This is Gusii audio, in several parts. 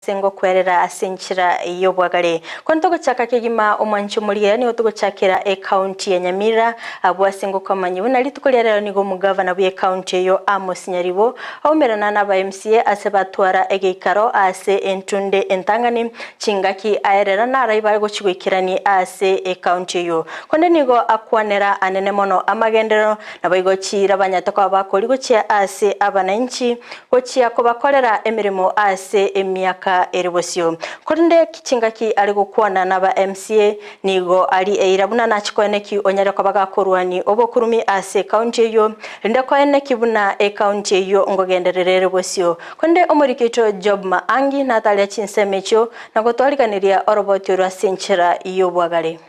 Ase ngokwerera ase enchera y'obwagare. Korende togochaka kegima omwancho omorigereria nigo togochakera ecounty ya Nyamira abwo ase ngokomanya buna rituko ria rero nigo omogavana bw'ecounty eyo Amos Nyaribo aumerana na aba MCA ase batwara egeikaro ase entunde entang'ani chingaki aerera narai bare gochi goikerani ase ecounty eyo. Konde nigo akwanera anene mono amagenderero Naboigo chiira banyete koba bakori gochia ase abananchi, gochia kobakorera emeremo ase emiaka ere bosio. Korende chingaki are gokwana naba MCA, nigo ari eira buna nache koeneki onyare koba gakorwani obokurumi ase ecounty eyio, rinde koeneki buna ecounty eyio ngogenderera ere bosio. Korende omoriki oito Job Maangi nataria chinsemo echio na gotwariganeria oroboti orwo ase enchera y'obwagare.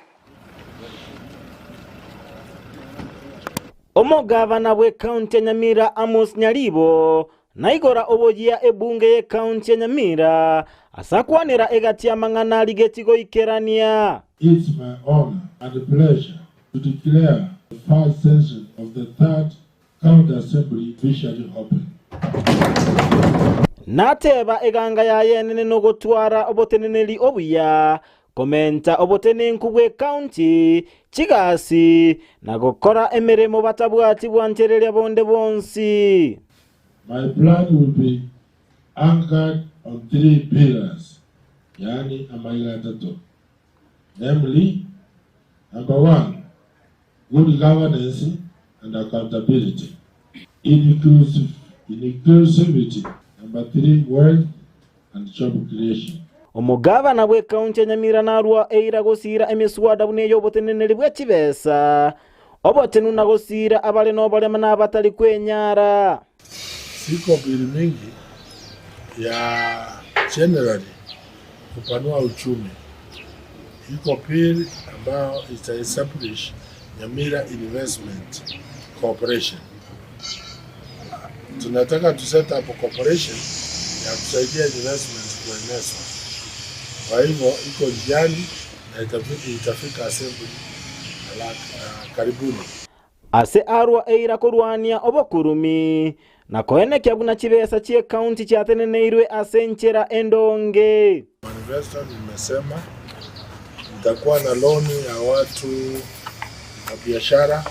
Omogavana bw'ecounty ya Nyamira Amos Nyaribo naigora oboyia ebunge y'ecounty ya Nyamira ase akwanera egati y'amang'ana arigetie goikerania. It's my honour and pleasure to declare the first session of the third County Assembly officially open. Nateba eganga yaye enene nogotwara oboteneneri obuya, komenta obotenenku bw'ecounty, chigasi, na gokora emeremo batabwati bwanchereria bonde bwonsi. My plan will be anchored on three pillars, yaani amaiga atato, namely, number one, Good governance and accountability, inclusivity, number 3 wealth and job creation. Omogabana bw'ekaunti ya Nyamira narua eira gosiira emeswada buna ey'oboteneneri bwe chibesa, obochenu na gosiira abare noborema na abatari kwenyara. Siko biri mingi ya generally kupanua uchumi. Iko bill ambayo ita establish Nyamira Investment Corporation. Tunataka tu set up corporation ya kusaidia investment kuenezwa. Kwa hivyo iko njiani na itafika assembly haraka, karibuni. Ase arua eira korwania obokurumi, na koenekia buna chibesa chi'ekaunti chiateneneirwe ase enchera endonge. Manifesto nimesema nitakuwa na loni ya watu wa biashara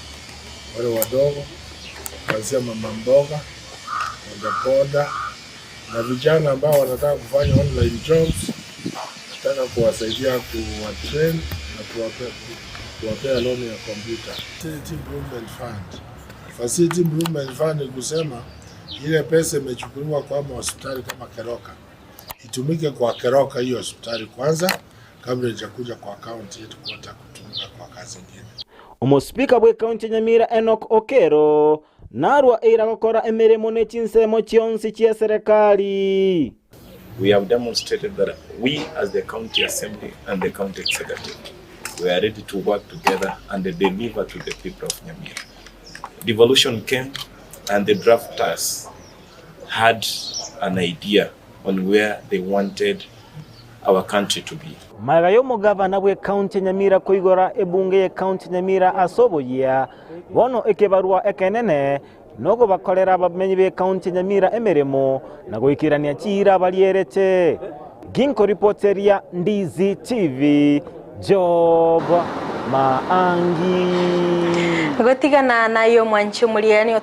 wale wadogo kuanzia mama mboga, bodaboda na vijana ambao wanataka kufanya online jobs. Nataka kuwasaidia kuwatrain na kuwapea loan ya kompyuta. Facility Improvement Fund. Facility Improvement Fund ni kusema ile pesa imechukuliwa kwa hospitali kama Keroka itumike kwa Keroka hiyo hospitali kwanza kabla ijakuja kwa county yetu kuota kutumika kwa kazi ingine. Omosipika bw'ekaunti ya Nyamira Enock Okero narwa eira gokora emeremo ne chinsemo chionsi chi'eserekari. We have demonstrated that we as the county assembly and the county executive we are ready to work together and deliver to the people of Nyamira. Devolution came and the drafters had an idea on where they wanted our country to be. Magega y'omogavana bw'ecounty ya Nyamira koigora ebunge y'ecounty ya Nyamira ase oboyia, bono ekebarua ekenene Nogobakorera abamenyi b'ekaunti ya Nyamira emeremo na goikerania chiira barierete. Ginkoripoteria Ndizi TV, Job Maangi. Gotigana naye omwanchi omoriani.